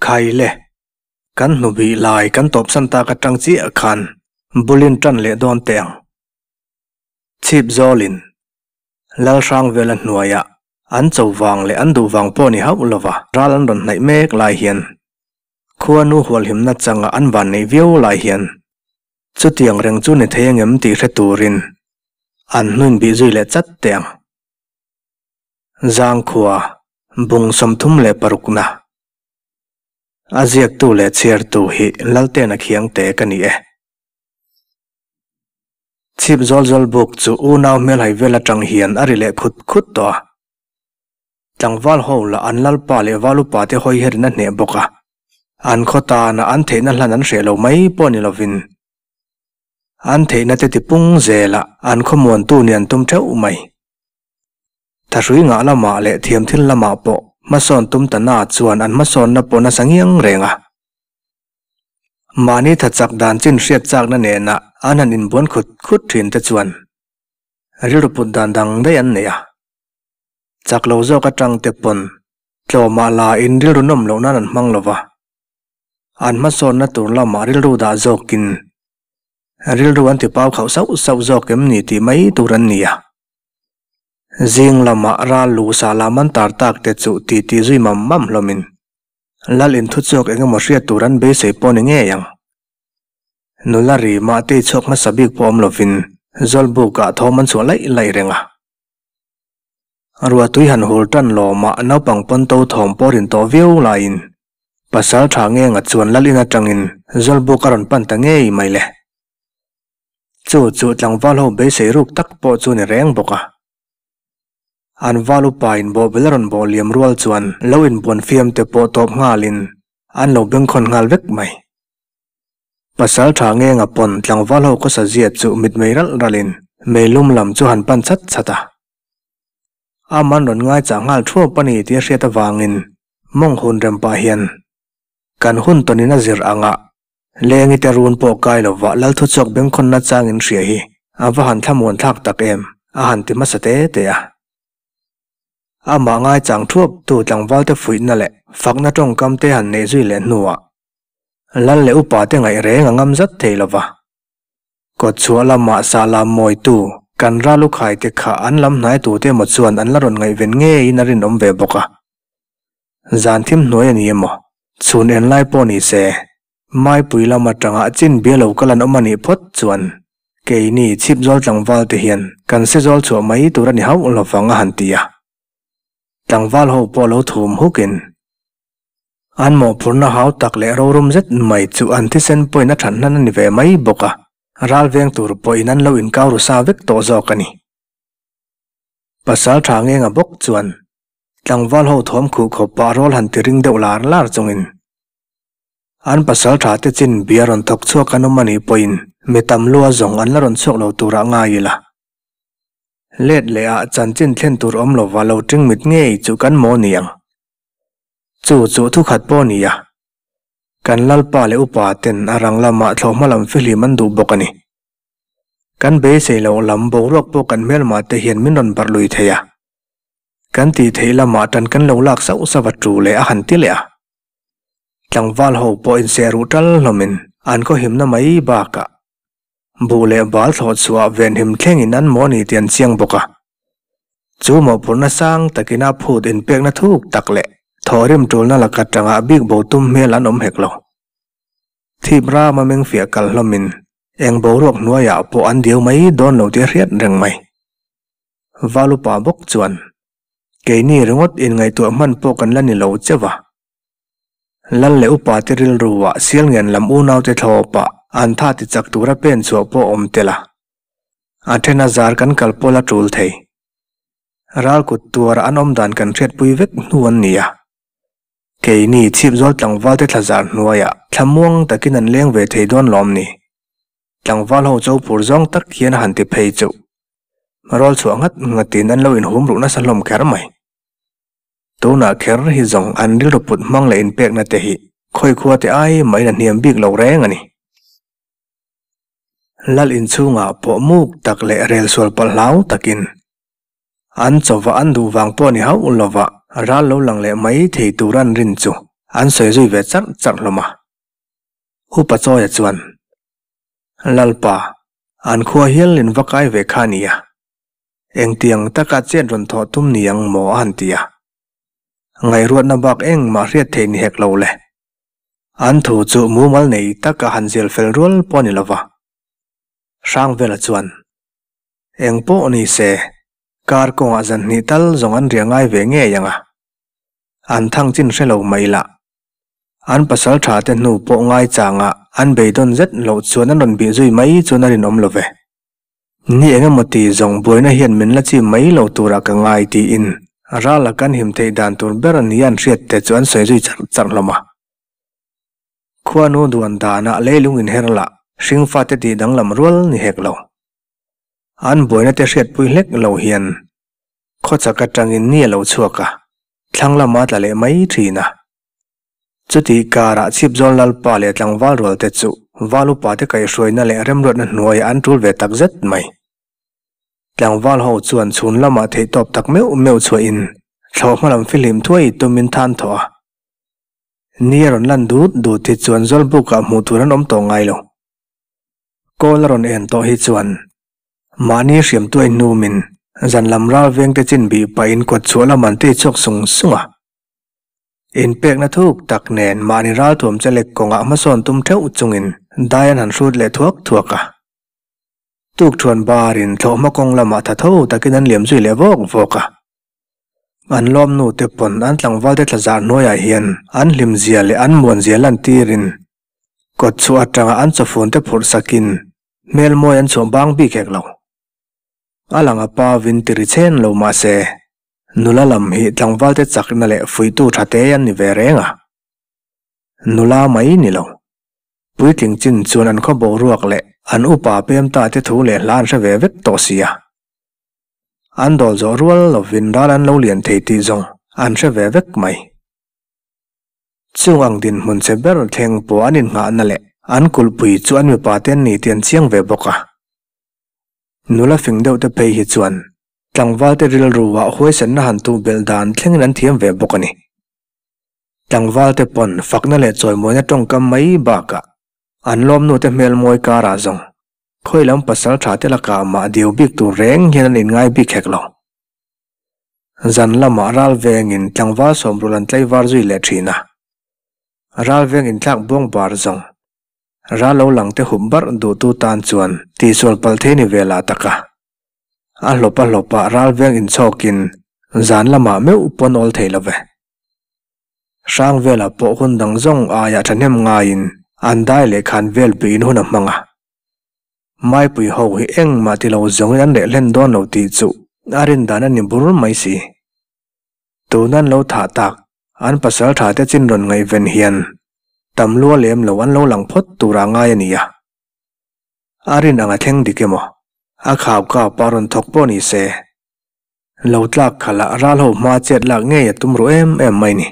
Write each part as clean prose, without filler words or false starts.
Khaile, kan hnubih lai kan tawpsan tak atang chiah khan bulin tan leh dawn teh ang. Chhip zawlin Lalhrangvela hnuaiah an cho vang leh an duh vang pawh ni hauh lova ral an rawn hnaih mek lai hian khuanu hualhimna changa an van neih viau lai hian chutiang reng chu ni thei angem tih hre turin an hnuin bih zui leh chat teh ang. Zangkhua bung 36na a ziaktu leh chhiartu hi Laltena Khiangte ka ni e. Chhip zawl zawl buk chu unau hmelhai vel atang hian a ri leh khut khut tawh a. Tlangval ho lah an lalpa leh val upa te hawi herin a hneh bawk a. An khaw tana an theihna hlan an hreh lo mai pawh ni lovin an theihna te tipung zelah an khawmuantu nih an tum theuh mai. Thahrui ngah lamah leh thiamthil lamah pawh hmasawn tum ta na chuan an hmasawnna pawh nasa ngiang reng a. Mahni tha chak dan chin hriat chakna nena an han inbuan khut khut thin te chuan rilru put dan dang daih an nei a. Chak lo zawk atang te pawn tlawmah la in rilru nawm loh nan an hmang lo va. An hmasawnna tur lamah rilru dah zawkin rilru an tipau khauh sauh sauh zawk em ni tih mai tur an ni a. Zing lamah ral lu sa lam an tar tak te chu titi zui mam mam hlawmin Lal in thuchhuak eng emaw hriat tur an beisei pawh ni ngei ang. Nula ri mahte chhuak hmasa bik pawh awm lovin Zawlbukah thawm an chhuah laih laih reng a. Ruahtui han hul tan lawmah naupang pawnto thawm pawh rin tawh viau laiin pasal tha ngenga chuan Lal in atangin Zawlbuk a rawn pan ta ngei mai le. Chu chu tlangval ho beisei ruk tak pawh chu ni reng bawk a. An val upa in bawhbel a rawn bawh liam rual chuan lo inbuan fiam te pawh tawp nghalin an lo bengkhawn nghal vek mai. Pasal tha ngenga pawn tlangval ho khawsa zia chu mitmei ralh ralhin meilum lam chu han pan chat chat a. Aman rawn ngaichah nghal thuap a ni tih a hriat avangin mawng hun rem pah hian kan hun tawnin a zir anga lengi te run pawh kai lova lal thuchhuak bengkhawnna changin hria hi a va han thlamuan thlak tak em a han ti hmasa te te a. Amah ngaichang thuap tu tlangval te fuihna leh fakna tawngkam te han neih zui leh hnuah lal leh upa te ngaih reng a ngam zat thei lova. Kawtchhuah lamah sa lam mawitu kan ral ukhai te kha an lam hnai tu te emaw chuan an la rawn ngaihven ngeiin a rinawm ve bawk a. Zan thim hnuai a ni emaw, chhun en lai pawh ni se, Maipui lam atanga chin bia lo kal an awm a nih phawt chuan keini chhipzawl tlangval te hian kan sezawl chhuah mai tur a ni hauh lovang a han ti a. Tlangval ho pawh lo thum hukin an mawhphurhna hau tak leh rorum zet mai chu an thisen pawhin a that hnan a ni ve mai bawk a, ral veng tur pawhin an lo inkau ru sa vek tawh zawk a ni. Pasal tha ngenga bawk chuan tlangval ho thawm khuh khawp ah rawl han ti ring deuh lar lar chungin An pasal tha te chin bia rawn thawk chhuak an awm a nih pawhin mi tam lua zawng an la rawn chhuak lo turah ngai ila. Let leh ah chanchin thlen tur awm lova lo ṭing mit ngei chu kan maw ni ang. Chu chu thukhat pawh a ni a. Kan lalpa leh upa ten a rang lamah thlawhhma lam fihlim an duh bawk a ni. Kan beisei loh lam boruak pawh kan hmelmah te hian min rawn barh lui thei a. Kan tih theih lamah ṭan kan lo lak sauh sauh a ṭu leh a han ti leh a. Tlangval ho pawh inseh ruh ṭal hlawmin an khawhimna mai bakah buh leh bal thlawh chhuah venhim thlengin an maw ni tih an chiang bawk a. Chu mawhphurhna sang takin a phut inpekna thuk tak leh thawhrim ṭulna laka ṭangah bik bo tum hmel an awm hek lo. Thip rama mengfiah kal hlawmin eng boruak hnuaiah pawh an diau mai dawn lo tih a hriat reng mai. Valupa bawk chuan Keini ringawt inngaihtuah hman pawh kan la ni lo cheuh a. Lal leh upa te rilru ah Sialngen lam unau te thlawp ah an tha ti chak tura pen chhuah pawh awm tel a. A then a zar kan kal pawl a tul thei. Ral kut tuar an awm dan kan hriatpui vek hnu an ni a. Keini chhipzawl tlangval te thla zar hnuaiah thlamuang takin an leng ve thei dawn lawm ni. Tlangval ho cho phur zawng tak hian a han ti phei chuh. Rawl chhuah nghat nghatin an lo inhum ruh nasa hlawm kher mai. Tunah kher hi zawng an rilru put hmang leh inpekna te hi khawi khua te ai mahin a hniam bik lo reng a ni. Lal inchhungah pawh muk tak leh rel sual palh hlau takin an chawva an duh vang pawh ni hauh lova ral lo lang leh mai thei tur an rin chu. an sawi zui ve charh charh hlawm a. Upa Chawia chuan, Lalpa, an khua hial in va kai ve kha nia. Engtiang taka chet rawn thawh tum ni ang maw a han ti a. Ngaihruatna bak engmah hriat theih ni hek lo le. An thu chu mumal nei taka han zial fel rual pawh a ni lova. Hrangvela chuan, Eng pawh ni se, kar kawngah zan hnih tal zawng an riah ngai ve ngei ang a. An thang chin hre lo mai lah. An pasal tha te hnu pawh ngai changah an beidawn zet loh chuan an rawn bih zui mai chuan a rinawm lo ve. Ni eng emaw ti zawng buaina hian min la chim mai lo turah ka ngai tiin ral a kan him theih dan tur ber a ni an hriat te chu an sawi zui charh charh hlawm a. Khuanu duan danah leilung inher lah hringfate tih danglam rual ni hek lo. An buaina te hriatpui hlek lo hian khawchak atangin ni a lo chhuak a, thlang lama tla leh mai thin a. Chutih karah Chhipzawl Lalpa leh tlangval rual te chu val upa te kaihhruaina leh remruatna hnuaiah an tul ve tak zet mai. Tlangval ho chuan chhun lamah theihtawp tak meuh meuh chhuahin thlawh hmalam fihlim thuai tumin than thawh a. Ni a rawn lan dut dut hi chuan Zawlbukah hmuh tur an awm tawh ngai lo. Kawl a rawn en tawh hi chuan mahni hriam tuai hnumin zan lam ral vengte chin bih pahin kawtchhuah lam an tei chhuak sung sung a. Inpekna thuk tak nen mahni ralthuam che lek kawngah hmasawn tum theuh chungin dai an han hrut leh thuak thuak a. Tukthuan barin thlawhhma kawng lamah tha tho takin an liam zui leh vawk vawk a. An lawmnu te pawn an tlangvalte tla zar hnuaiah hian an hlimzia leh an muanzia lantirin kawtchhuah atanga an chawfun te phurh sakin hmel mawi an chhuah bang bik hek lo. A lang a pa vin ti ri chen lo mahse Nula lam hi tlangvalte chakna leh fuihtu tha te an ni ve reng a. Nula mai ni lo. Puitling chin chuan an khaw boruak leh an upa pem ta te thu leh hla an hre ve vek tawh si a. An dawl zawh rual lovin ral an lo lian thei tih zawng an hre ve vek mai. Chung ang dinhmun che ber thleng pawh an innghahna leh an kulhpui chu an mipa te an ni tih an chiang ve bawk a. Nula fing deuh te phei hi chuan Tlangvalte rilruah huaisanna han tuh belh dan thlengin an thiam ve bawk a ni. Tlangvalte pawn fakna leh chawimawina tawngkam mai bakah an lawmnute hmel mawi karah zawng khawi lam pasal tha te lakah mah diu bik tur reng hian an inngai bik hek lo. Zan lamah ral vengin tlangval sawmrul an tlaivar zui leh thin a. Ral veng inthlak buang bar zawng ral lo langte hup barh duhtu tan chuan tihsual palh thei ni ve lah tak a. A hlawp a hlawp ah ral veng inchhawkin zan lamah meuh pawn awl thei lo ve. Hrang velah pawh hun dang zawng aiah thahnem ngaiin an dai leh khan vel puiin hun a hmang a. Maipui ho hi engmah ti lo zawngin an reh hlen dawn lo tih chu a rin dan a ni bur mai si. Tun an lo thah tak an pasal tha te chin rawn ngaihven hian tam lua lem lo an lo lang phawt turah ngai a ni a. A rin ang a thleng dik emaw? A khau kap a rawn thawk pawh ni se. Lo tlak khalh ah ral ho hma chet lak ngei a tum ruh em em mai ni.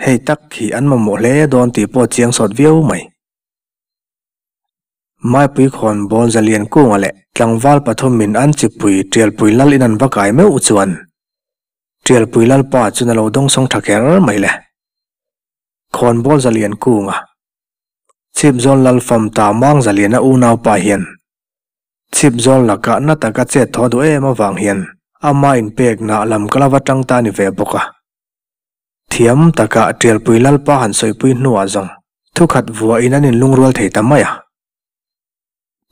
Hei tak hi an mamawh hle dawn tih pawh chiang sawt viau mai. Maipui khawn bawl zalian kunga leh tlangval pathumin an chipui Tialpui lal in an va kai meuh chuan Tialpui lalpa chuan a lo dawngsawng tha kher mai le. Khawn bawl zalian kunga Chhipzawl Lalfam ta mang zaliana unaupa hian Chhipzawl lakah na taka chet thaw duh em avang hian ama inpekna lam ka lava tang ta ni ve bawk a. Thiam taka Tialpui Lalpa han sawipui hnuah zawng thukhat vuahin an inlungrual thei ta mai a.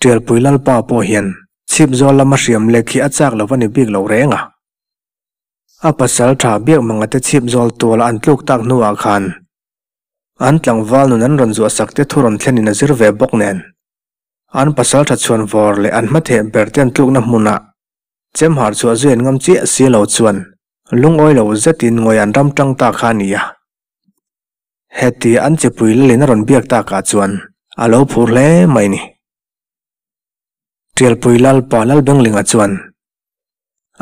Tialpui Lalpa pawh hian Chhipzawl lama hriam lek hi a chak lo va ni bik lo reng a. A pasal tha biak mangate Chhipzawl tuala an tluk tak hnuah khan An tlangval nun an rawn zuah sak te thu rawn thlenin a zir ve bawk nen. An pasal tha chhuan vawr leh an hmatheh ber te an tlukna hmunah chem har chhuah zui an ngam chiah si lo chuan lungawi lo zetin ngawi an ram tang ta kha a ni a. Heti an chipui lalin a rawn biak takah chuan a lo phur hle mai ni. Tialpui Lalpa Lalbenglinga chuan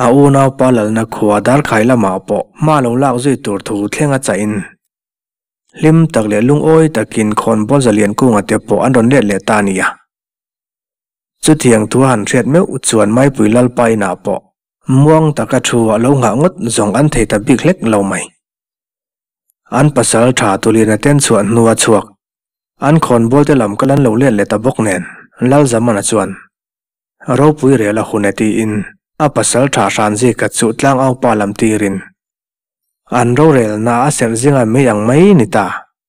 a unaupa lalna khua Darkhai lamah pawh hma lo lak zui tur thu thleng a chahin Hlim tak leh lungawi takin khawnbawl zalian kunga te pawh an rawn let leh ta a nia. Chutiang thu a han hriat meuh chuan Maipui Lalpa inah pawh muang taka thu a lo nghah ngawt zawng an thei ta bik hlek lo mai. An pasalṭha Tuliana ten chhuah hnua chhuak an khawnbawl te lam kal an lo let leh ta bawk nen Lalzamana chuan ropui rel a hun e tiin a pasalṭha Hranzika chu tlangaupa lam tirin an rorelna a serh zinga mei ang mai ni ta.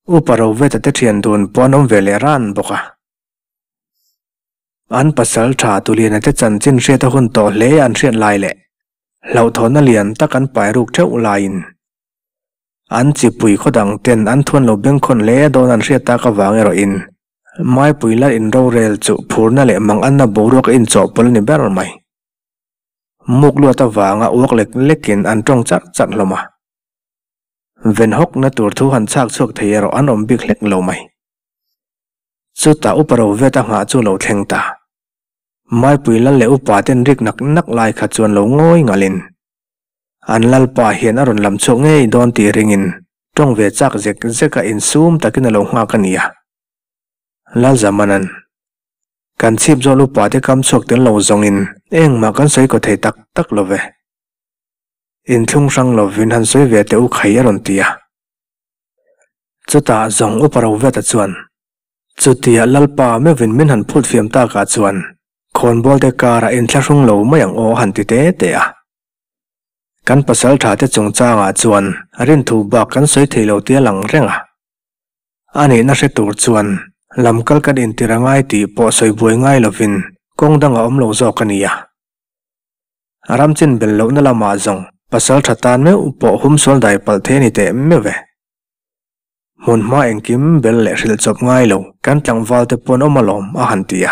Upa Roveta te ṭhian dun pawh an awm ve leh ran bawk a. An pasalṭha Tuliana te chanchin hriat a hun tawh hle an hriat lai leh hlauhthawnna lian tak an pai ruk ṭheuh laiin an chipui khaw dang ten an thuan lo bengkhawn hle dawn an hriat tak avang erawhin Maipui lal inrorel chu phurna leh manganna boruak a inchawhpawlh a ni ber mai. Muk luat avanga uak lek lekin an tawng charh charh hlawm a. Ven hawkna tur thu han chhak chhuak thei erawh an awm bik hlek lo mai. Chutah upa ro vet a nghah chu lo thleng ta. Maipui lal leh upa ten rik nak nak lai kha chuan lo ngawi ngalhin an lalpa hian a rawn lam chhuak ngei dawn tih ringin tawng ve chak zek zek a insum takin a lo nghak a nia. Lalzamanan Kan chhip zawl upa te kam chhuak tel lo zawngin engmah kan sawi kaw thei tak tak lo ve. Inthlung hrang lovin han sawi ve teh u khai a rawn ti a. Chutah zawng upa Roveta chuan, Chutia Lalpa meuhin min han phut fiam takah chuan khawnbawl te karah inthlahrung lo mai ang aw a han ti te te a. Kan pasaltha te chungchangah chuan rinthu bak kan sawi thei lo tia lang reng a. A nihna hre tur chuan lamkal kan intir a ngai tih pawh sawi buai ngai lovin kawng dang a awm lo zawk a nia. Ram chin bel lohna lamah zawng pasal tha tan meuh pawh humsual dai palh thei a ni teh meuh e. Hmun hma engkim bel leh hrilh chawp ngai lo kan tlangval te pawn awm alawm a han ti a.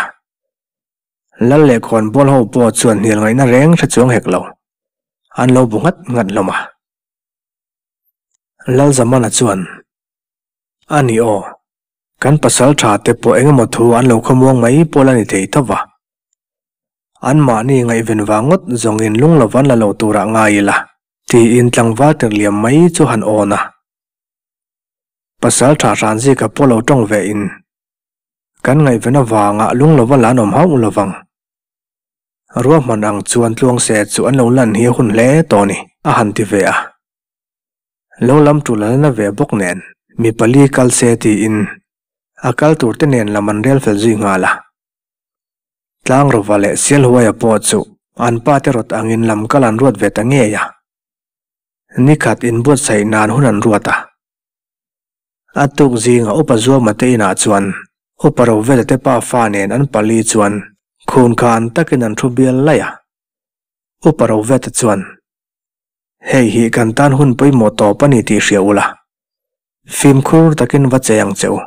Lal leh khawnbawl ho pawh chuan hnial ngaihna reng hre chuang hek lo. An lo bu nghat nghat hlawm a. Lal Zamana chuan, A ni aw, kan pasal tha te pawh engemaw thu an lo khawmuang mai pawl a ni thei tho va. Anmahni ngaihven vang ngawt zawngin lung lo van la lo turah ngai ila, tiin tlangval tirhliam mai chu han awn a. Pasal tha Hranzika pawh lo tawng ve in, Kan ngaihven avanga lung lova la an awm hauh lovang. Ruahman ang chuan tluangse chu an lo lan hi a hun hle tawh a ni, a han ti ve a. Lo lam tul a la na ve bawk nen, mi pali kal se tiin a kal turte nen lam an rel fel zui nghal a. Tlangrova leh Sialhuaia pawh chu an pa te rawt angin lam kal an ruat ve ta ngei a. Nikhat inbuatsaih nan hun an ruat a. A tuk zinga Upa Zuama te inah chuan Upa Rovela te pa fa nen an pali chuan khun khan takin an thu bial laih a. Upa Roveta chuan, Hei hi kan tan hun pawimawh tawp a ni tih hria ula, fimkhur takin va che ang che u.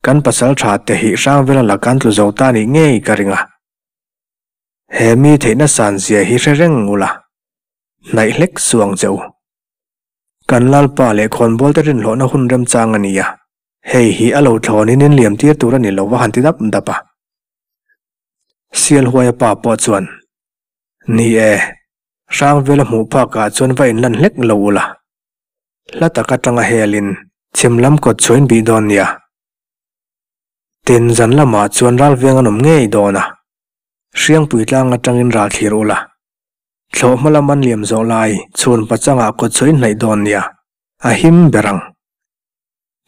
Kan pasal tha te hi Hrangvela la kan tlu zo ta nih ngei ka ring a. He mi theihna san zia hi hre reng ula, hnaih hlek suh ang che u. Kan Lalpa leh khawnbawl te rinhlawhna hun remchang a ni a, hei hi a lo thlawnin in liam tir tur a ni lo va han ti dap dap a. Sialhuaia pa pawh chuan, Ni e, Hrangvela hmuh phakah chuan va inlan hlek lo ula. Hla tak atanga helin chhim lam kawt chhuain bih dawn nia. Tin, zan lamah chuan ral veng an awm ngei dawn a. Hriangpui tlang atangin ral thlir ula. Thlawh hma lam an liam zawh lai chhun pachangah kawt chhuain hnaih dawn nia. A him ber ang.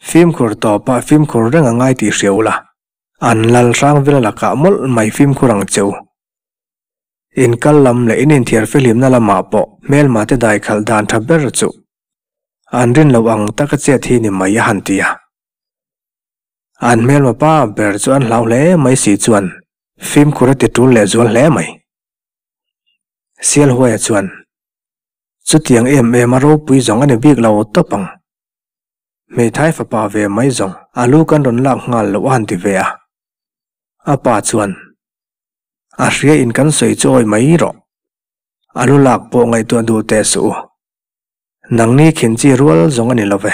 Fimkhur tawpah fimkhur reng a ngai tih hria ula. An lal hrang vela lakah mawlh mai fimkhur ang che u. In kal lam leh in inthiar fihlimna lamah pawh hmelma te dai khalh dan tha ber chu an rin loh ang taka chet hi ni mai a han ti a. An hmelma pa ber chu an hlau hle mai si chuan fimkhur a ti tul leh zual hle mai. Sialhuaia chuan, Chutiang em em a ropui zawng a ni bik lo tawp ang. Hmeithai fapa ve mai zawng a lu kan rawn lak nghal loh a han ti ve a. A pa chuan, A hria in kan sawi chu awi mai rawh. A lu lak pawh ngaihtuah duh teh suh u. Nangni khin chi rual zawng a ni lo ve.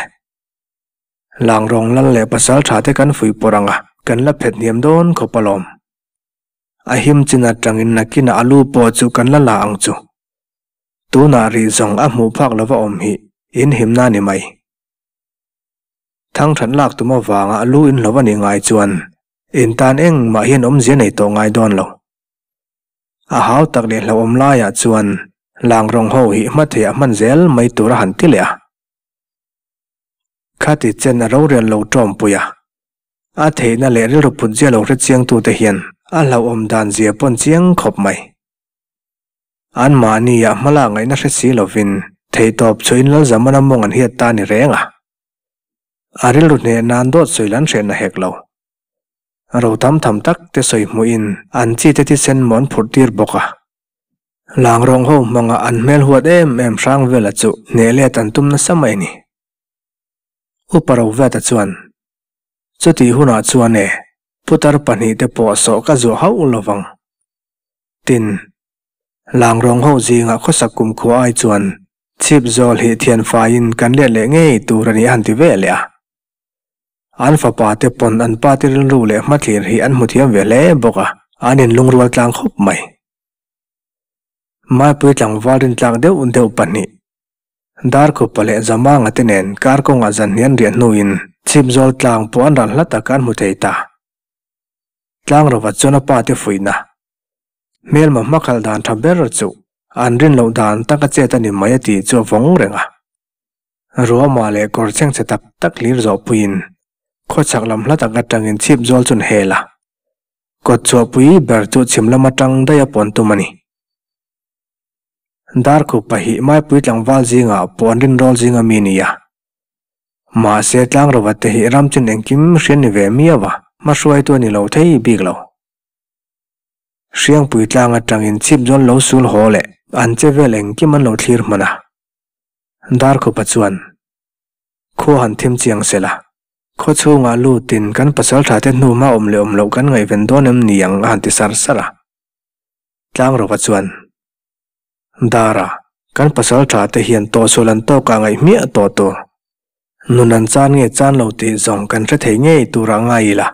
Langrawng lal leh pasal tha te kan fuih pawrh ang a, kan la phet hniam dawn khawp alawm. A him chin atangin nakinah a lu pawh chu kan la la ang chu. Tunah rih zawng a hmuh phak lova awm hi in himna a ni mai. Thangthat lak tum avanga a lu in hlauh a nih ngai chuan In tan engmah hian awmzia nei tawh ngai dawn lo. A hau tak leh hlauhawm laiah chuan lang rawng ho hi hma theiah hman zel mai tur a han ti leh a. Khati chen a rorel lo ṭawmpui a. A theihna leh rilru put zia lo hre chiangtute hian a hlauhawm dan zia pawn chiang khawp mai. Anmahnia hmalak ngaihna hre si lovin theihtawp chhuahin Lalzamana mawng an hiat ta ni reng a. A rilru hneh nan dawt sawi lan hrehna hek lo. Ro tam tham tak te sawi hmuhin an chi te thisen maw an phurh tir bawk a. Lang rawng ho hmanga an hmel huat em em hrang vela chu hneh let an tum nasa mai a ni. Upa Roveta chuan, Chutih hunah chuan e, putar pahnihte pawh sawh ka zuah hauh lovang. Tin, Langrawng ho zingah khawsak kumkhua ai chuan chhip zawl hi thian faiin kan let leh ngei tur a ni a han ti ve leh a. An fapa te pawn an pa te rilru leh hmathlir hi an hmu thiam ve hle bawk a, an inlungrual tlang khawp mai. Maipui tlangval rintlak deuh deuh pahnih Darkhupa leh Zamanga te nen kar kawngah zan hnian riah hnuin chhipzawl tlang pawh an ral hla taka an hmu thei ta. Tlangrova chuan a pa te fuihna. Hmelma hmakhalh dan tha ber chu an rin loh dan taka chet a ni mai a tih chu a vawng reng a. Ruama leh kawr chhengchhe tak tak hlir zawhpuiin khawchhak lam hla tak atangin chhipzawl chu an hel a. Kawtchhuahpui ber chu chhim lam atang daih a pawn tum a ni. Darkhup pahih Maipui tlangval zingah pawh an rinrawl zinga mi ni a. Mahse tlangrova te hi ram chin engkim hrian ni ve miau a, hmahruaitu a ni lo thei bik lo. Hriangpui tlang atangin chhip zawn lo sul haw leh an che vel engkim an lo thlir hman a. Darkhupa chuan, Khua han thim chiang se la, khaw chhungah lutin kan pasaltha te hnu hma awm leh awm loh kan ngaihven dawn em ni ang a han ti sar sar a. Tlangrova chuan, Dara, kan pasal tha te hian tawhsual an tawkah ngaih hmiah tawh tur. Nun an chan nge chan lo tih zawng kan hre thei ngei turah ngai ila.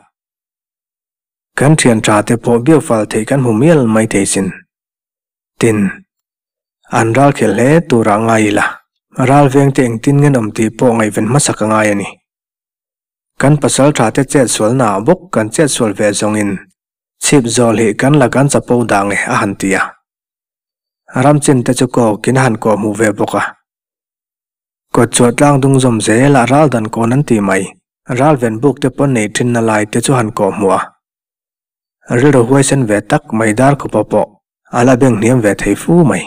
Kan thian tha te pawh biak fal theih kan hmu mial mai thei sin. Tin, an ral khel hle turah ngai ila, ral veng te engtin nge an awm tih pawh ngaihven hmasak a ngai a ni. Kan pasal tha te chetsualnaah bawk kan chetsual ve zawngin Chhip zawl hi kan la kan chapo dang e a han ti a. Ramchin te chu kawkin a han kawh hmuh ve bawk a. Kawt chhuah tlang dung zawm zel a ral dan kawn an ti mai. Ral ven buk te pawn nei thin na lai te chu han kawh hmuh a. Rilru huaisen ve tak mai dar khupa pawh a la beng hniam ve thei fu mai.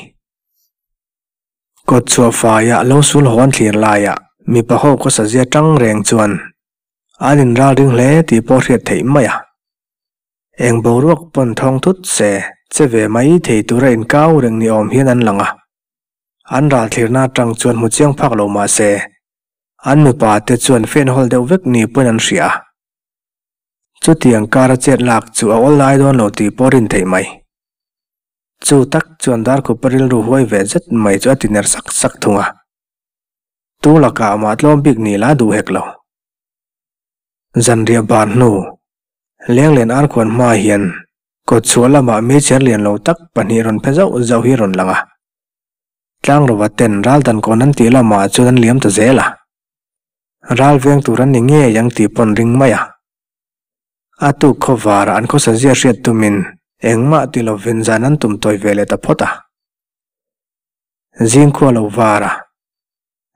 Kawt chhuah faia lo sul hawn thlir laia mipa ho khawsa zia tang reng chuan an inral ring hle tih pawh hriat theih mai a. Eng boruak pawn thawng thut se, che ve mai thei tura inkau reng ni awm hian an lang a. An ral thlirna atang chuan hmu chiang phak lo mah se, an mipa te chuan fan hawl deuh vek ni pawhin an hria a. Chutiang kara chet lak chu a awl lai dawn lo tih pawh rin theih mai. Chu tak chuan Darkhupa rilru huai ve zet mai chu a ti ner sak sak thung a. Tu lakah mah tlawm bik ni la duh hek lo. Zanriah bar hnu, Lenglen Arkhuan hma hian kawtchhuah lamah meichher lian lo tak pahnih rawn phe zauh zauh hi a rawn lang a. Tlangrova ten ral dan kawn an tih lamah chuan an liam ta zel a. Ral veng tur an ni ngei ang tih pawn ring mai a. A tuk khaw varah an khawsa zia hriat tumin engmah ti lovin zan an tum tawi ve leh ta phawt a. Zingkhua lo var a.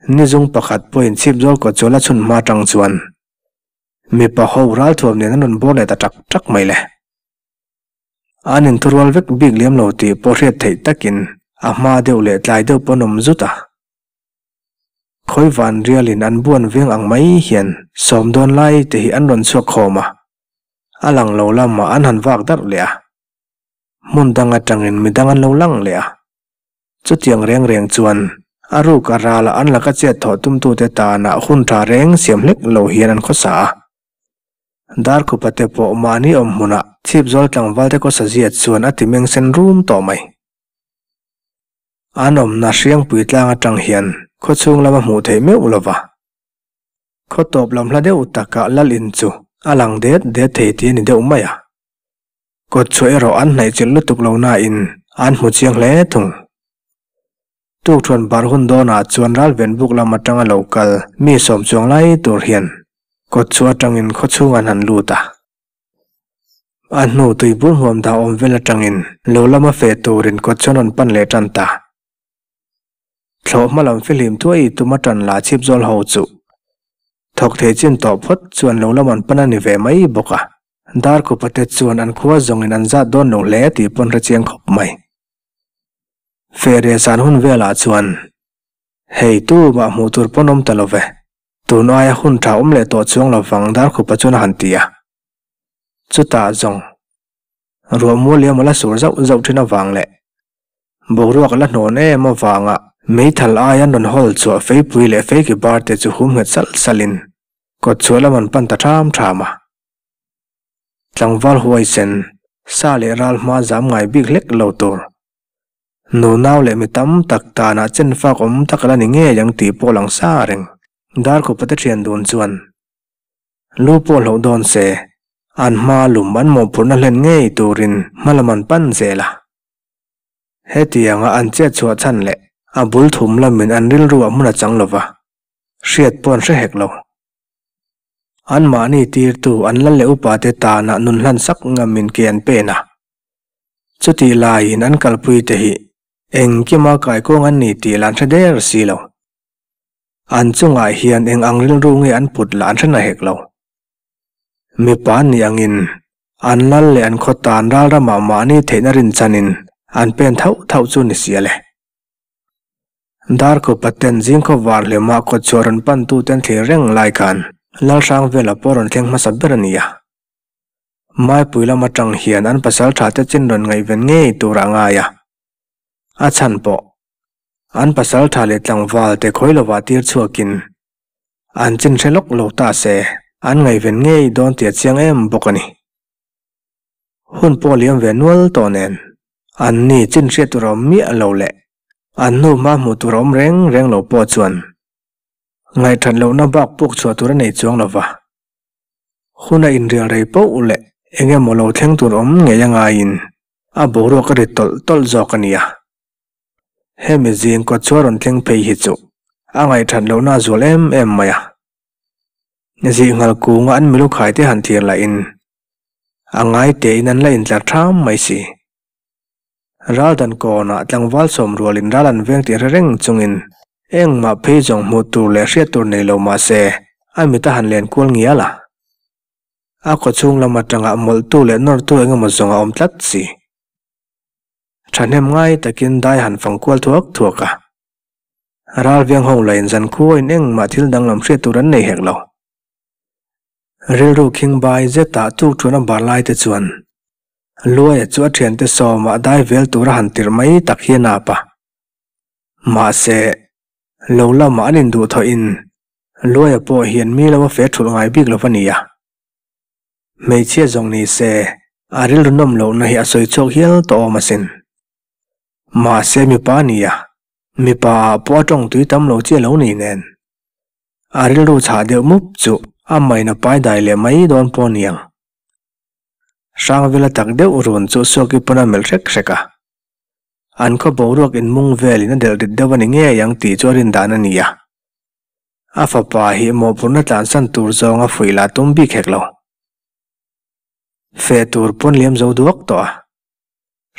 Nizung pakhat pawhin chhip zawl kawt chuan a chhun hma atang chuan mipa ho ralthuam nen an rawn bawr leh ta tak tak mai le. An inthurual vek bik liam lo tih pawh hriat theih takin a hma deuh leh tlai deuh pawh an awm zut a. Khawi van rialin an buan veng ang mai hian sawm dawn lai te hi an rawn chhuak khawm a, a lang lo lamah an han vak darh leh a. Hmun dang atangin midang an lo lang leh a. Chutiang reng reng chuan a ruk a rala an laka chet thawh tumtute tana hun tha reng siam hlek lo hian an khawsa a. Darkhupa te pawh mahni awm hmunah chhipzawl tlangvalte khawsa ziat chuan a ti meng sen rum tawh mai. An awmna Hriangpui tlang atang hian khawchhung lama hmuh theih meuh lova. Khaw tawp lam hla deuh takah lal in chu a lang det det thei tih a ni deuh mai a. Kawtchhuah erawh an hnaihchilh lutuk lo nain an hmu chiang hle thung. Tukthuan bar hun dawnah chuan ralven buk lam atanga lo kal mi sawm chuang lai tur hian kawtchhuah atangin khawchhung an han lut a. A hnu tuibur hmuam dah awm vel atangin lo lama feh turin kawtchhuah an rawn pan leh tan ta. Thlawh hma lam fihlim thuai tuma tan la chhip zawl ho chu. Thawk thei chin tawh phawt chuan lo lam an pan a ni ve mai bawk a. Darkhupa te chuan an khua zawngin an zat dawn lo hle tih pawn hre chiang khawp mai. Fehriah zan hun velah chuan hei tu mah hmuh tur pawn awm ta lo ve. Tun aia hun tha awm leh tawh chuang lo vang Darkhupa chuan a han ti a. Chutah zawng ruah mual liam a la sur zauh zauh thin avang leh boruak a la hnawn em avanga meithal aia an rawn hawl chhuah feipui leh feiki bar te chu hum nghet salh salhin kawt chhuah lam an pan ta ṭham ṭham a. Tlangval huaisen, sa leh ral hma zam ngai bik hlek lo tur. Nunau leh mi tam tak tanah chen fak awm tak a la ni ngei ang tih pawh lang sa reng. Darkhupa te thian dun chuan lu pawh hloh dawn se, an hma lum an mawhphurhna hlen ngei turin hma lam an pan zel a. Hetianga an chet chhuah chhan leh a bul thum lamin an rilruah hmun a chang lova, hriat pawh an hre hek lo. Anmahni tirtu an lal leh upate tanah nun hlan sak ngamin ke an pen a. Chutih laiin an kalpuite hi engkima kaikuang an ni tih lah an hre der si lo. An chungah hian eng ang rilru nge an put lah an hre na hek lo. Mipa an nih angin an lal leh an khaw tan ral ramah mahni theihna rinchanin an pen thauh thauh chu ni sia le. Darkhupa ten zingkhaw var hlimah kawtchhuah rawn pantuten thlir reng lai khan Lalhrangvela pawh rawn thleng hmasa ber a ni a. Maipui lam atang hian an pasal tha te chin rawn ngaihven ngei tur a ngai a. A chhan pawh an pasal tha leh tlangval te khawi lovah tir chhuakin an chin hre lawk lo ta se an ngaihven ngei dawn tih a chiang em bawk a ni. Hun pawh liam ve nual tawh nen an ni chin hriat tur a awm miah lo leh an hnu hma hmuh tur a awm reng reng lo pawh chuan ngaihthat lohna bak puk chhuah tur a nei chuang lo va. Hun a inrial rei poh leh eng emaw lo thleng tur awm ngei a ngaiin a boruak a ri tawlh tawlh zawk a nia. Hemi zing kawt chu a rawn thleng phei hi chu a ngaihthat lohna a zual em em mai a. Zihnghal kunga an milu khai te han thlir lahin a ngai tein an la intlar ṭham mai si. Raldan kawnah tlangval sawm rualin ral an veng tih hre reng chungin engmah phei zawng hmuh tur leh hriat tur nei lo mah se a mit a han len kual ngial a. A kawchhung lam atanga mawlhtu leh nawrtu engemaw zawng a awm tlat si. Thahnem ngai takin dai han fang kual thuak thuak a. Ral veng ho lain zan khuain engmah thil danglam hriat tur an nei hek lo. Rilru khingbai zetah tuk thuna bar lai te chuan Luaia chu a thiante sawmah dai vel tura han tirh mai tak hi a nap a. Mahse, lo lamah an induh thawhin Luaia pawh hian mi lo a fe thulh ngai bik lo va nia. Hmeichhia zawng ni se, a rilru nawm lohna hi a sawi chhuak hial tawh awm asin. Mahse mipa a nia, mipa ah pawh a tawng tui tam lo chi a lo ni nen. A rilru chhah deuh mup chu a main a pai dai leh mai dawn pawh niang. Hrangvela tak deuh run chu Suaki pawn a melh hrek hrek a. An khaw boruak inmung velin a delh rit deuh a ni ngei ang tih chu a rin dan a ni a. A fapa hi mawhphurhna tlansan tur zawng a fuih lah tum bik hek lo. Feh tur pawn liam zo duak tawh a.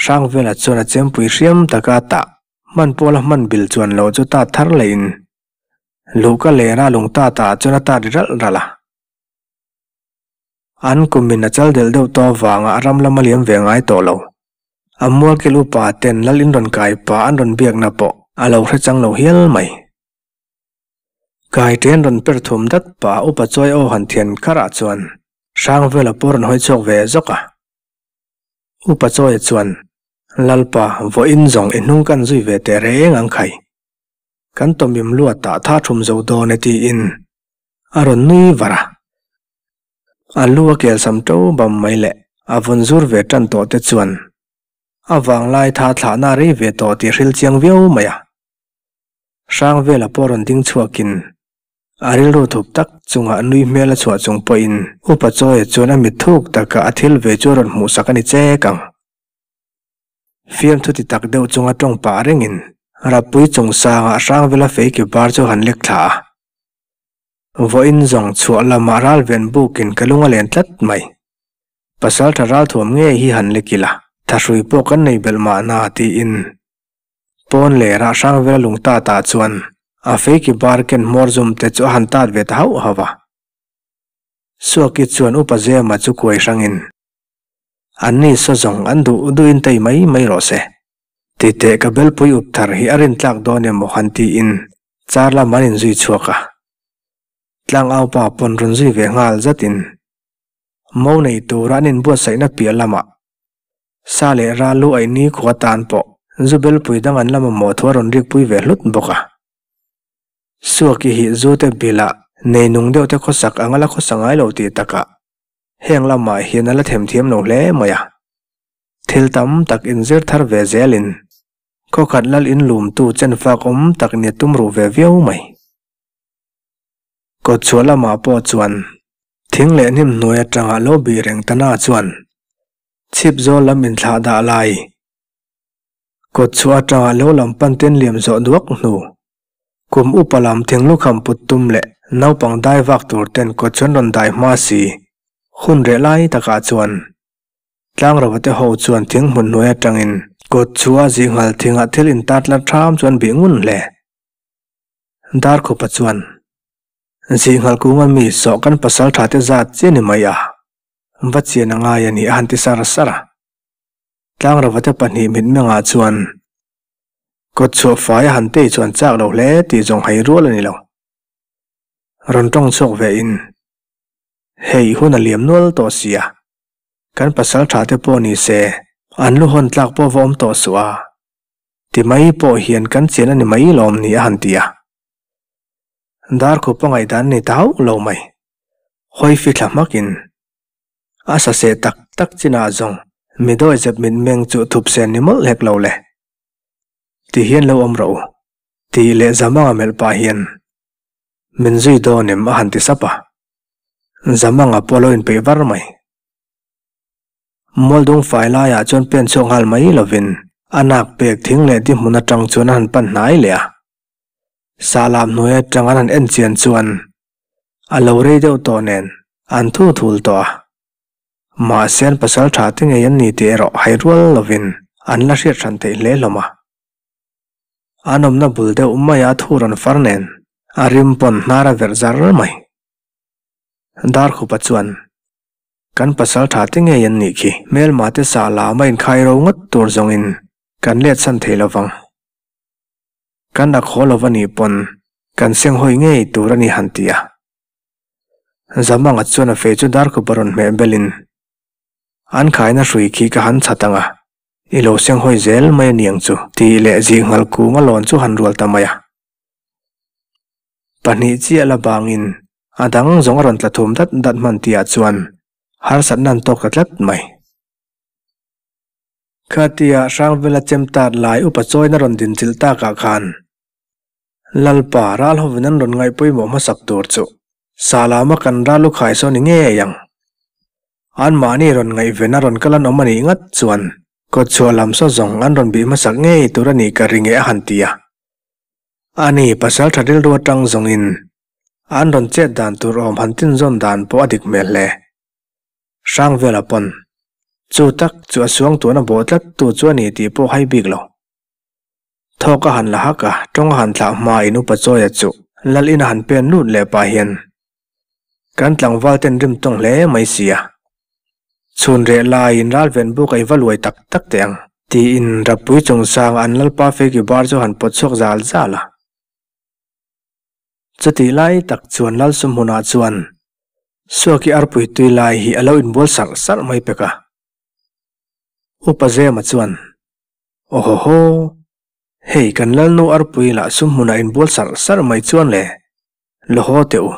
Hrangvela chuan a chempui hriam taka a tah hman pawla hman bil chuan lo chu tat thar lehin luhka lera lung ta ta chuan a tat ri ralh ralh a. An kumin a chal delh deuh tawh avanga a ram lam a liam ve ngai tawh lo. A mualkil upa ten lal in rawn kai pa an rawn biakna pawh a lo hre chang lo hial mai. Kai ṭen rawn per thum dat pah a upa chawi aw han thian kharah chuan Hrangvela pawh rawn hawi chhuak ve zawk a. Upa chawia chuan, Lalpa, vawiin zawng i hnung kan zui ve teh reng ang khai. Kan tawmim luatah tha thum zo dawn e tiin a rawn nui var a. A lu a kelsam to bam mai leh a vun zur ve tan tawh te chuan a vanglai tha thlahna a rei ve tawh tih hril chiang viau mai a. Hrangvela pawh rawn ding chhuakin a rilru thup tak chungah nui hmel a chhuah chung pawhin Upa Chawia chuan a mit thuk taka a thil ve chu a rawn hmuhsak a ni chek ang. Fiamthu ti tak deuh chunga tawng pah rengin Rappui chungsangah Hrangvela feiki bar chu han lek thla a. Vawiin zawng chhuah lamah ral ven bukin ka lung a len tlat mai. Pasal tha ral thuam ngei hi han lek ila, thahrui pawh kan nei belh mahna tiin pawn leh rah hrang vela lung ta tah chuan a feiki bar ken hmawr zum te chu a han tat ve ta hauh hauh a. Suaki chuan Upa Zema chu kuai hrangin, Anni saw zawng an duh duhin tei mai mai rawh se. Titeh ka belpui up thar hi a rintlak dawn emaw han tiin car lam an inzui chhuak a. Tlangau pa pawn rawn zui ve nghal zatin mo nei tura an inbuatsaihna piah lamah sa leh ral lu aih nikhua tan pawh zu belpui dang an la mamawh thu a rawn rikpui ve hlut bawk a. Suaki hi zu te bilah nei nung deuh te khawsak ang a la khawsa ngai lo tih takah heng lamah hian a la themthiam lo hle mai a. Thil tam tak inzir thar ve zelin khawkhat lal inlumtu chen fak awm tak nia tum ruh ve viau mai. Kawtchhuah lamah pawh chuan thing leh hnim hnuai atanga lo bih reng ta na chuan chhip zawl lam inthlah dah lai kawtchhuah atanga lo lam pan ten liam zawh duak hnu kum upa lam thing lukham put tum leh naupang dai vak tur ten kawtchhuan rawn dai hma si hun reh lai takah chuan Tlangrava te ho chuan thing hmun hnuai atangin kawt chhuah zih nghal thingah thil intat lat hram chu an bih ngun hle. Darkhupa chuan, Zih nghal kunga mi sawh kan pasal tha te zat chiah ni mai a, va chian a ngai a ni a han ti sar sar a. Tlangrava te pahnih mitmengah chuan kawt chhuah fai a han tei chuan chak lo hle tih zawng hai rual a ni lo. Rawn tawng chhuak ve in, Hei hun a liam nual tawh sia, Kan pasal tha te pawh ni se, an lu hawn tlak pawh va awm tawh suh a, ti mai pawh hian kan chian a ni mai lawm ni a han ti a. Darkhup a ngaihdan ni ta hauh lo mai. Hawi fithla hmakin a sa seh tak tak chinah zawng mi dawihzep mitmeng chu thup sen ni mawlh hlek lo le. Ti hian lo awm rawh u, tih leh Zamanga melh pah hian min zui dawn em a han ti sap a. Zamanga pawh lo inpeih var mai. Mualdung fai laiah chuan pen chhuak nghal mai lovin a nak pek thing leh di hmun atang chuan a han pan hnai leh a. Sahlam hnuai atang an han en chian chuan a lo rei deuh tawh nen an thu thul tawh a. Mahse an pasal tha te ngei an ni tih erawh hai rual lovin an la hriat hran theih hle hlawm a. An awmna bul deuh maia thu rawn far nen a rim pawn hnar a verh zar mai. Darkhupa chuan, Kan pasal tha te ngei an nih khi, hmelma te sah lam a inkhai ro ngawt tur zawngin kan let san thei lo vang. Kan ak haw lo va nih pawn kan seng hawi ngei tur a ni han ti a. Zamanga chuan a fei chu Darkhupa rawn hmeh belin, An khaina hrui khi ka han chhat ang a, i lo seng hawi zel mai a niang chu, tih leh zih nghal kung a lawn chu han rual ta mai a. Pahnih chiah la bangin a dang zawng a rawn tla thum dat dat hman tihah chuan harsatna an tawk ta tlat mai. Khatia Hrangvela chem tat lai upa chawina rawn din chilh takah khan Lalpa ral hovin an rawn ngaih pawimawh hmasak tur chu Salama kan ral lukhai saw ni ngei ang. Anmahni rawn ngaihven a rawn kal an awm a nih ngat chuan kawtchhuah lam saw zawng an rawn bih hmasak ngei tur a nih ka ring e a han ti a. Ani pasal tha rilru atang zawngin an rawn chet dan tur awm han tinzawn dan pawh a dik hmel hle. Hrangvela pawn chu tak chu a suangtuahna bawh tlat tu chu a ni tih pawh hai bik lo. Thawk a han la hak a, tawng a han thlah hmain Upa Chawia chu lal in a han pen lut leh pah hian kan tlangval ten rim tawng hle mai sia. Chhun reh laiin ralven buk a i va luai tak tak teh ang. Tiin Rappui chungchang an lalpa Feki bar chu han pawt chhuak zal zal a. Chutih lai tak chuan Lalsumhmunah chuan Suaki arpui tui lai hi a lo inbual sarh sarh mai pek a. Upa Zema chuan, Awhawhaw, hei kan lalnu arpui lah sumhmunah inbual sarh sarh mai chuan le, law haw teh u,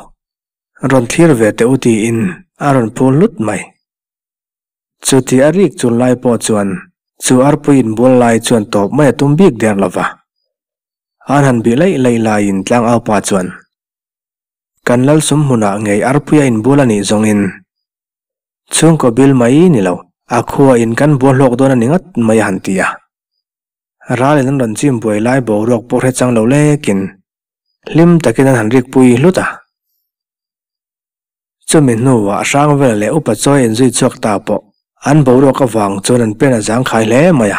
rawn thlir ve teh u tiin a rawn phul hlut mai. Chuti a rik chun lai pawh chuan chu arpui inbual lai chuan tawp mai a tum bik der lo va. An han bih laih laih laiin tlangaupa chuan, Kan lalsum hmunah ngei arpui a inbual a nih zawngin chhungkaw bil mai ni lo, a khua in kan bual hlawk dawn a ni ngat mai a han ti a. Ralin an rawn chim buai lai boruak pawh hre chang lo lekin hlim takin an han rikpui hlut a. Chumi hnuah Hrangvela leh Upa Chawi inzui chhuak ta pawh an boruak avang chuan an pen a zangkhai hle mai a.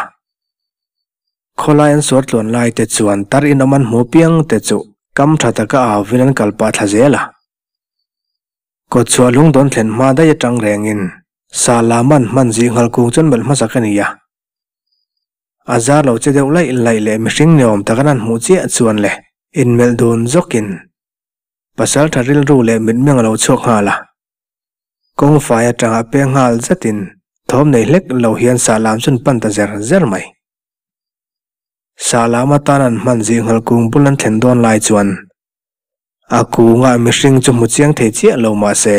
Khawlai an suar tluan lai te chuan tar inawm an hmu piang te chu kam tha taka au vin an kal pah thla zel a. Kawtchhuah lungdawn thlen hma daih atang rengin sa lam an hman zih nghal kung chuan melh hmasa ka ni a. A zar lo che deuh laih laih leh mihring ni awm tak an han hmuh chiah chuan le inmelh dun zawkin Pasaltha rilru leh mitmeng a lo chhuak nghal a. Kawngfai atanga peng nghal zatin thawm nei hlek lo hian sah lam chu an pan ta zer zer mai. Sah lam atan an hman zih nghal kung bul an thlen dawn lai chuan a kungah mihring chu hmu chiang thei chiah lo mahse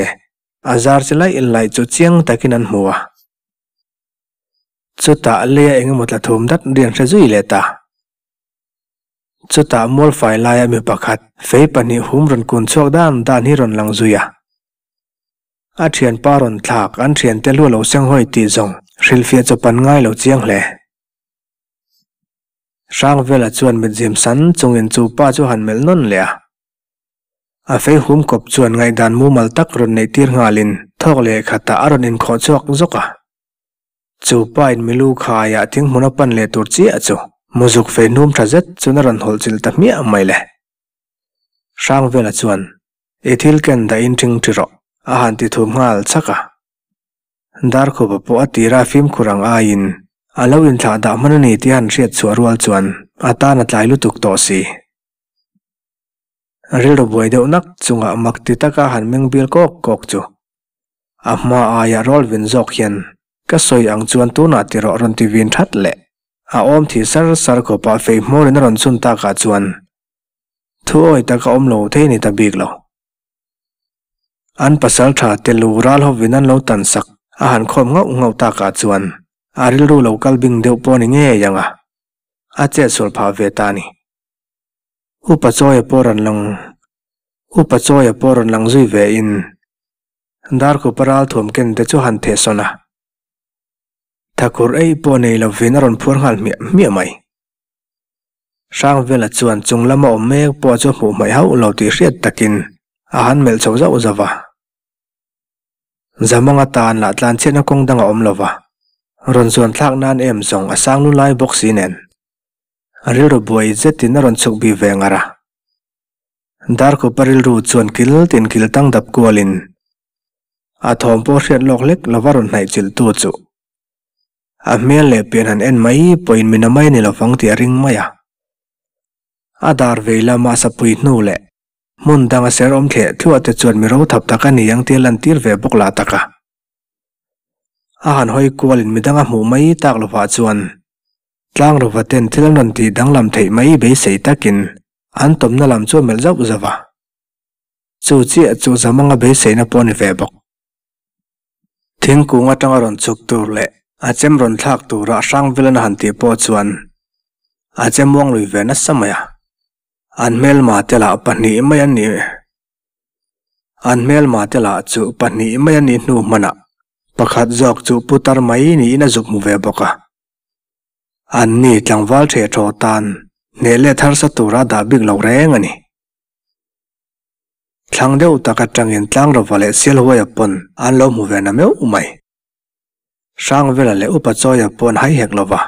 a zar chi laih laih chu chiang takin an hmu a. Chutah leia engemaw tla thum dat rian hre zui leh ta. Chutah mualfai laia mi pakhat fei pahnih hum rawn kun chhuak dan dan hi rawn lang zui a. A thianpa rawn thlak an thiante lu a lo seng hawi tih zawng hrilhfiah chawp an ngai lo chiang hle. Hrangvela chuan mitzim san chungin chu pa chu han melh nawn leh a. A fei hum kawp chuan ngaihdan mumal tak rawn neih tir nghalin thawk leh khatah a rawn inkhawh chhuak zawk a. Chu pa in milu khaiah thinghmun a pan leh tur chiah chu muzuk fei hnum tha zet chuan a rawn hawlh chilh ta hmiah mai le. Hrangvela chuan, I thil ken dah in ṭhing ṭhi rawh, a han ti thum nghal chhak a. Darkhupa pawh a tira fimkhur ang aiin a lo inthlah dah hman a ni tih a han hriat chhuah rual chuan a tan a tlai lutuk tawh si. Rilru buai deuh nak chungah mak ti taka han meng bil kawk kawk chu a hma aia Rawlvin zawk hian ka sawi ang chuan tunah ti rawh rawn ti vin that leh a awm thih sar sar khawpah fei hmawrin a rawn chhun takah chuan thu awi taka awm lo thei ni ta bik lo. An pasal tha te lu ral hovin an lo tan sak a han khawm nghauh nghauh takah chuan a rilru lo kal bing deuh pawh ni ngei ang a, a chetsual phah ve ta a ni. Upa Chawia pawh rawn lang Upa Chawia pawh rawn lang zui ve in Darkhupa ralthuam ken te chu han theh sawn a. Thakur ei pawh nei lovin a rawn phuar nghal hmiah hmiah mai. Hrangvela chuan chung lama awm mek pawh chu hmuh hmaih hauh lo tih hriat takin a han melh chho zauh zauh a. Zamanga tan lah tlanchhiatna kawng dang a awm lo va, rawn zuan thlak nan em zawng a sang lu lai bawk si nen. A rilru buai zetin a rawn chhuk bik ve ngar a. Darkhupa rilru chuan kil tin kil tang dap kualin a thawm pawh hriat lawk hlek lova rawn hnaih chilh tu chu a hmel leh pian han en mai pawhin min a mai ni lovang tih a ring mai a. A dar vei lama sapui hnu leh hmun danga ser awm thleh thluah te chuan mi ro thap tak a ni ang tih a lantir ve bawk lah tak a. A han hawi kualin midang a hmuh mai tak lovah chuan Tlangrova ten thil an rawn tih danglam theih mai beisei takin an tawmna lam chu a melh zauh zauh a. Chu chiah chu Zamanga beiseina pawh a ni ve bawk. Thingkung atanga rawn chhuk tur leh a chem rawn thlak tura Hrangvelan a han tih pawh chuan a chem uang lui ve nasa mai a. An hmelma te lah pahnih mai an nih An hmelma te lah chu pahnih mai an nih hnu hmanah pakhat zawk chu putar mai niin a zuk hmu ve bawk a. An ni tlangval ṭheh ṭhaw tan hneh let harsa tura dah bik lo reng a ni. Thlang deuh tak atangin Tlangrova leh Sialhuaia pawn an lo hmu ve na meuh mai. Hrangvela leh Upa Chawia pawh an hai hek lo va.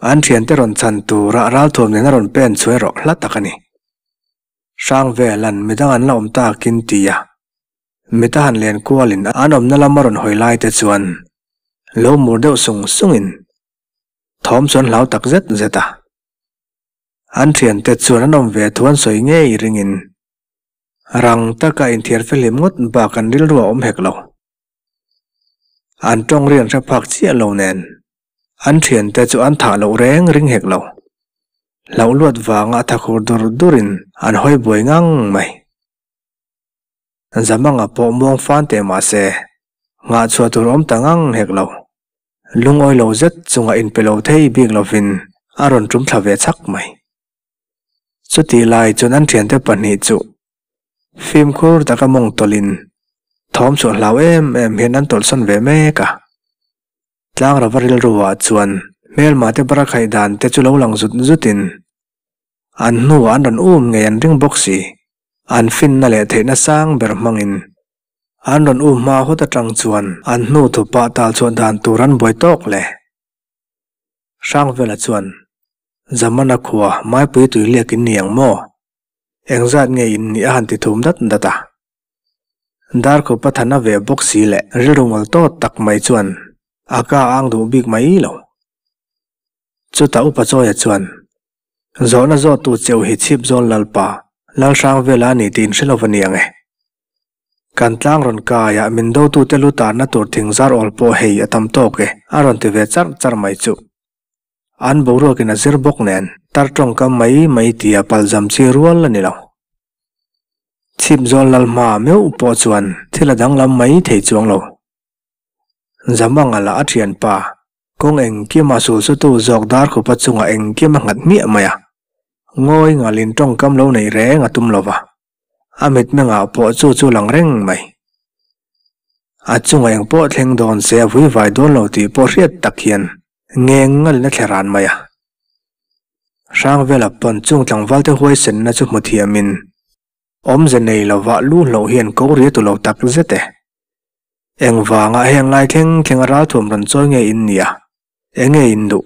An thiante rawn chhan tura ralthuam nen a rawn pen chu erawh hla tak a ni. Hrangvela'n midang an la awm takin ti a, mita han len kualin an awmna lam a rawn hawi lai te chuan lo mur deuh sung sungin thawm chu an hlau tak zet zet a. An thiante chuan an awm ve thu an sawi ngei ringin rang taka inthiar fehlim ngawt bak an rilru a awm hek lo. An tawng ri an hre phak chiah lo nen an thiante chu an thah loh reng ring hek lo. Hlauh luat vanga a thakhur dur durin an hawi buai ngang mai. Zamanga pawh muang fan teh mah se nghah chhuah tur awm ta ngang hek lo. Lungawi lo zet chunga inpe lo thei bik lovin a rawn tum thla ve chak mai. Chutih lai chuan an thiante pahnih chu fimkhur taka mawng tawlhin thawm chhuah hlau em em hian an tawlhsawn ve mek a. Tlangrava rilruah chuan hmelma te bara khaih dan te chu lo lang zut zutin an hnuah an rawn um ngei an ring bawk si. An finna leh theihna sang ber hmangin An rawn um hma hawt atang chuan an hnu thupah tal chhuah dan tur an buai tawk le. Hrangvela chuan, Zamana khua Maipui tui liak in ni ang maw? Engzat nge in nih a han ti thum dat dat a. Darkhupa thana ve bawk si leh rilru ngawl tawt tak mai chuan a ka ang duh bik mai lo. Chutah Upa Chawia chuan, Zawhna zawhtu cheu hi Chhipzawl Lalpa, Lalhrangvela a ni tih inhre lo va ni ang e. Kan tlang rawn kaiah min dotute lu tarna tur thingzar awl pawh hei a tam tawk e, a rawn ti ve charh charh mai chuh. An boruakin a zir bawk nen tar tawngkam mai mai tia palzam chi rual a ni lo. Chhipzawl lal hma meuh pawh chuan thil a danglam mai thei chuang lo. Zamanga lah a thianpa, kawng engkima sulsutu zawk Darkhupa chungah engkim a nghat hmiah mai a. Ngawi ngalin tawngkam lo neih reng a tum lo va. A mitmengah pawh chu chu lang reng mai. A chungah eng pawh thleng dawn se a vui vai dawn lo tih pawh hriat tak hian ngeng ngalin a thle ran mai a. Hrangvela pawn chung tlangvalte huaisenna chu hmu thiamin awmze nei lovah lu hloh hian ko ria tu lo tak zet e. Engvanga heng lai thleng thleng a ralthuam rawn chawi nge in nia? Enge in duh?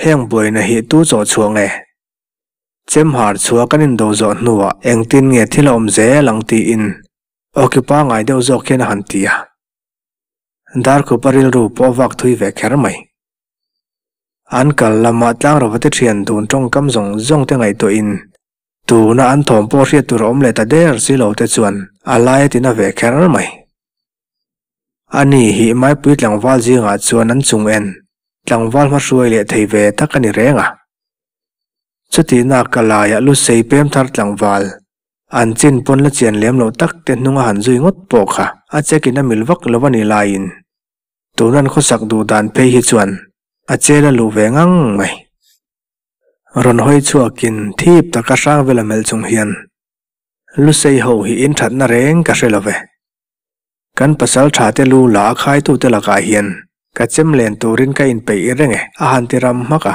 Heng buaina hi tu chawh chhuah nge? Chemhar chhuah kan indo zawh hnuah engtin nge thil a awm zel ang tiin awki pangngai deuh zawk hian a han ti a. Darkhupa rilru pawh a vak thui ve kher mai. An kal lamah tlangrova te thian dun tawngkam zawng zawng te ngaihtuahin tuna an thawm pawh hriat tur a awm leh ta der si lo te chuan a lai a tina ve kher mai. Ani hi Maipui tlangval zingah chuan an chung en tlangval hmahruai leh thei ve tak a ni reng a. Chutihna ka laiah Lusei pem thar tlangval, an chin pawn la chian lem loh tak te hnung a han zui ngawt pawh kha a check in a mil vak lo a nih laiin tun an khawsak duh dan phei hi chuan a chel a luh ve ngang mai. Rawn hawi chhuakin thip taka hrang vela melh chung hian Lusei ho hi in thatna reng ka hre lo ve. Kan pasal tha te lu la a khaitute lakah hian ka chem len turin ka inpeih reng e a han ti ram hmak a.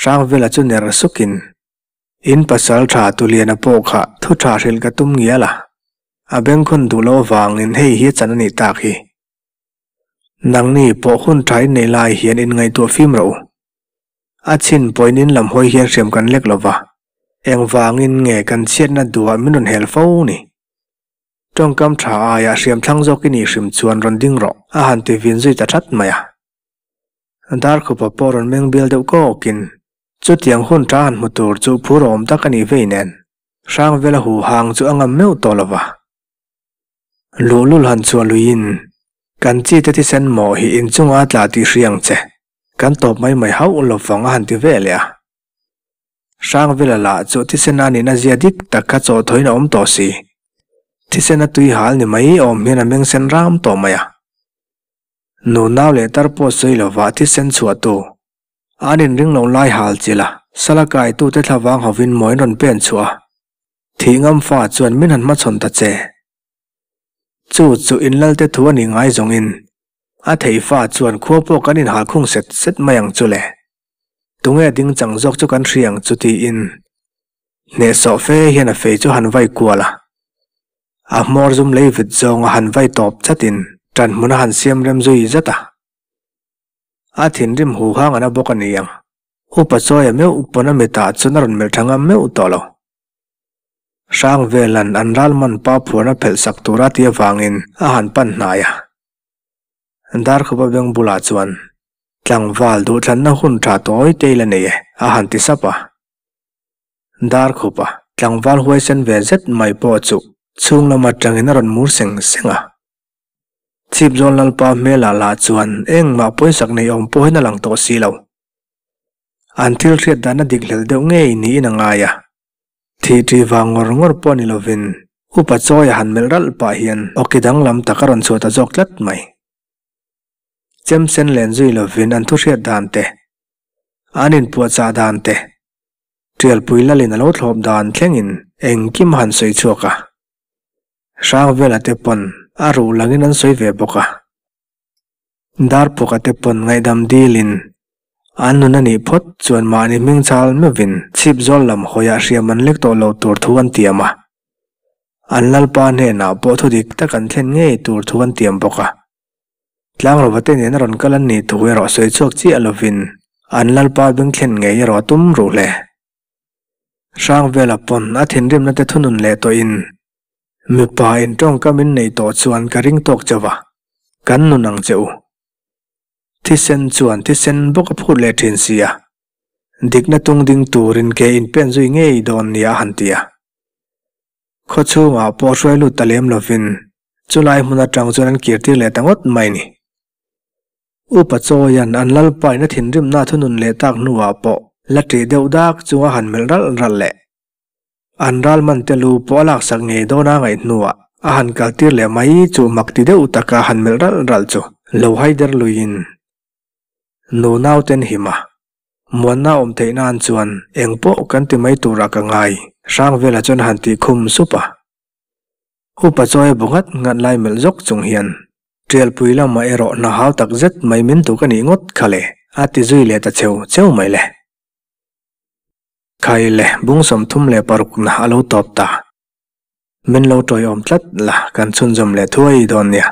Hrangvela chu ner sukin, In pasal tha Tuliana pawh kha thu tha hrilh ka tum ngial a, a bengkhawn duh loh avangin hei hi a chan a nih tak hi. Nangni pawh hun tha in nei lai hian in ngaihtuah fim rawh u. A chhin pawhin in lam hawi hian hriam kan lek lo va, engvangin nge kan chhiatna duhah min rawn hel fo ni? Tawngkam tha aiah hriam thlang zawk i nih hrim chuan rawn ding rawh, a han ti vin zui ta that mai a. Darkhupa pawh rawn meng bial deuh kawkin, chutiang hun tha han hmu tur chu phur awm tak a nih vei nen, Hrangvela hu hang chu a ngam meuh tawh lo va. Luhlul han chhuah luiin, Kan chi te thisen maw hi inchunga a tla tih hria ang che, kan tawp mai mai hauh lo vang a han ti ve leh a. Hrangvela lah chu thisen a nihna zia dik tak kha chawhthawiin a awm tawh si. Thisen a tui hal ni mai awm hian a meng sen ram tawh mai a. Nunau leh tar pawh sawi lova thisen chhuah tu an inring lo lai hal chil a, sala kaitute thlavang hovin mawiin rawn pen chhuah a, thih ngam fa chuan min han hmachhawn ta che. Chu chu inlalte thu a nih ngai zawngin a thei fa chuan khua pawh kan inhal khung set set mai ang chu le. Tunge ding chang zawk chu kan hria ang chu tiin hnehsawh fe hian a fei chu han vai kual a. A hmawr zum lei vit zawng a han vai tawp chatin ṭan hmun a han siam rem zui zat a. A thinrim hu hang an a bawk a ni ang. Upa Chawia meuh pawn a mitah chuan a rawn melh ṭha ngam meuh tawh lo. Hrangvela'n an ralman pa phuarna phelh sak tura ti avangin a han pan hnai a. Darkhupa beng bulah chuan tlangval duhthlanna hun ṭha tawi te ila nei e a han ti sap a. Darkhupa tlangval huaisen ve zet mai pawh chu chhung lam atangin a rawn mur seng seng a. Chhipzawl Lalpa hmelah lah chuan engmah pawisak nei awm pawhin a lang tawh si lo. An thil hriat dan a dik hlel deuh ngei niin a ngai a. Thih ṭih vang ngawr ngawr pawh ni lovin Upa Chawia han melh ralh pah hian awki danglam tak a rawn chhuah ta zawk tlat mai. Chemsen len zui lovin an thu hriat dan te, an inpuahchah dan te, Ṭialpui lalin a lo thlawp dan thlengin engkim a han sawi chhuak a. Hrangvela te pawn a ruh langin an sawi ve bawk a. Darpawka te pawn ngaihdam dilin an nun a nih phawt chuan mahni hming chal meuhin chhipzawl lam hawiah hriam an lek tawh lo tur thu an tiam a. An lalpa hnenah pawh thu dik tak an thlen ngei tur thu an tiam bawk a. Tlangrova te nen a rawn kal an nih thu erawh sawi chhuak chiah lovin an lalpa beng thlen ngei erawh a tum ruh hle. Hrangvela pawn a thinrimna te thunun leh tawhin. Mipa in tawngkam in nei tawh chuan ka ring tawk chauh a, kan nun ang che u. Thisen chuan thisen bawk a phut leh thin si a, dikna tung ding turin ke in pen zui ngei dawn nia a han ti a. Khaw chhungah pawh hruai lut ta lem lovin chulai hmun atang chuan an kir tir leh ta ngawt mai ni. Upa Chawian an lalpain a thinrimna thunun leh tak hnuah pawh la ṭih deuh dak chunga han melh ralh ralh leh an ral man te lu pawh a laksak ngei dawn a ngaih hnuah a han kaltir leh mai chu mak ti deuh taka han melh ralh ralh chu lo haider luiin nu nauten him a muanna awm theih nan chuan engpawh kan ti mai turah ka ngai Hrangvela chuan a han tih khum sup a. Upa chawi bu nghat nghat lai melh zawk chung hian Tialpui lamah erawh hna hau tak zet mai min tuk a nih ngawt kha le, a ti zui leh ta cheu cheu mai le. Khai le, bung 36 na a lo tawp ta. Min lo tawiawm tlat la, kan chhunzawm leh thuai dawn nia.